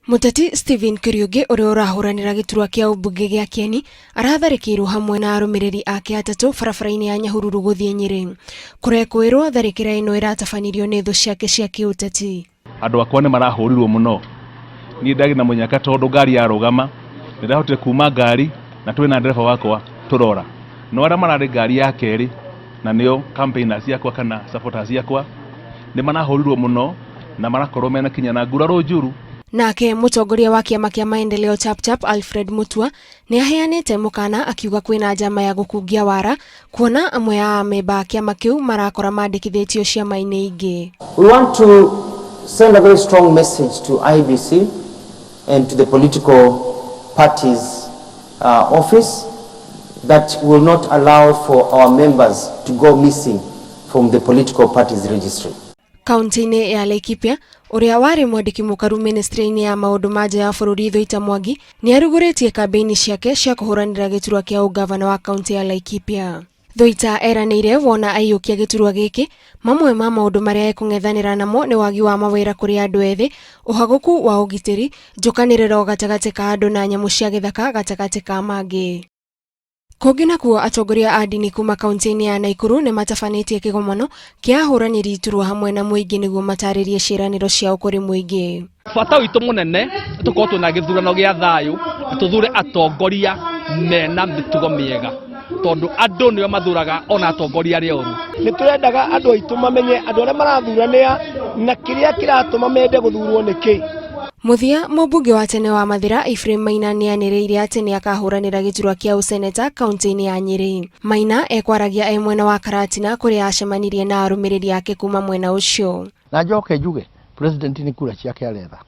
Mũteti Stephen Kĩriũngĩ ũrĩa ũrahũranĩra gĩturwa kĩa ũmbunge gĩa Kĩeni aratharĩkĩirwo hamwe na arũmĩrĩri ake atatũ barabara-inĩ ya Nyahururu gũthiĩ Nyĩrĩ. Kũrekũĩrwo tharĩkĩra ĩno ĩratabanirio nĩ thũ ciake cia kĩũteti. Andũ akwa nĩ marahũrirwo mũno. Niĩ ndagĩ na mũnyaka tondũ ngari yarũgama nĩ ndahotire kuma ngari na twĩ na ndereba wakwa tũrora. No arĩa mararĩ ngari ya kerĩ na nĩo campaigners akwa kana supporters akwa nĩ marahũrirwo mũno na marakorwo mena kinya na nguraro njũru. Nake mũtongoria wa kĩama kĩa Maendeleo Chapchap Alfred Mutua nĩ aheanĩte mũkana akiuga kwĩna njama ya gũkungia wara kuona amwe a amemba a kĩama kĩu marakora mandĩkithĩtio ciama-inĩ ingĩ. We want to send a very strong message to IEBC and to the political parties office that will not allow for our members to go missing from the political parties registry. Kaunti-inĩ ya Laikipia, ũrĩa warĩ mwandĩki mũkaru ministry-inĩ ya maũndũ ma nja ya bũrũri Thuita Mwangi nĩ arugũrĩtie kambĩini ciake cia kũhũranĩra gĩturwa kĩa ũngavana wa kaunti ya Laikipia. Thuita eranĩire wona aiyũkia gĩturwa gĩkĩ, mamwe ma maũndũ marĩa ekũng'ethanĩra namo nĩ wagi wa mawĩra kũrĩ andũ ethĩ, ũhagũku wa ũgitĩri, njũkanĩrĩro gatagatĩ ka andũ na nyamũ cia gĩthaka gatagatĩ ka mangĩ. Kũngĩ nakuo atongoria a ndini kuma kaunti-inĩ ya Naikuru nĩ matabanĩtie kĩgomano kĩa ahũranĩri iturwa hamwe na mũingĩ nĩguo matarĩrie ciĩranĩro ciao kũrĩ mũingĩ. Bata witũ mũnene tũkorwo twĩna gĩthurano gĩa thayũ na tũthure atongoria mena mĩtugo mĩega tondũ andũ nĩo mathuraga ona atongoria arĩa oru. Nĩ tũrendaga andũ aitũ mamenye andũ arĩa marathuranĩa na kĩrĩa kĩratũma mende gũthurwo nĩ kĩ. Mũthia, mũmbunge wa tene wa Mathĩra Ephraim Maina nĩanĩrĩire atĩ nĩakahũranĩra gĩturwa kĩa ũseneta kaunti-inĩ ya Nyĩrĩ. Maina ekwaragia e mwena wa Karatina kũrĩa acemanirie na arũmĩrĩri ake kuma mwena ũcio. Na njoke njuge president nĩ kura ciake aretha,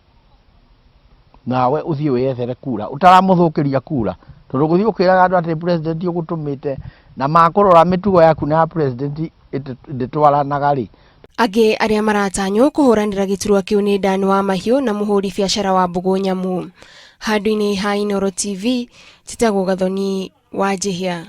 nawe ũthiĩ wĩyethere kura ũtaramũthũkĩria kura, tondũ gũthiĩ ũkĩraga andũ atĩ president ũgũtũmĩte na makũrora mĩtugo yaku na ya president ndĩtwaranaga rĩ. Angĩ arĩa maratanywo kũhũranĩra gĩturwa kĩu nĩ Dan wa Mahiũ na mũhũri biacara wa Mbũgũ Nyamu. Handũ-inĩ ha Inooro TV, njĩtagwo Gathoni wa Njihia.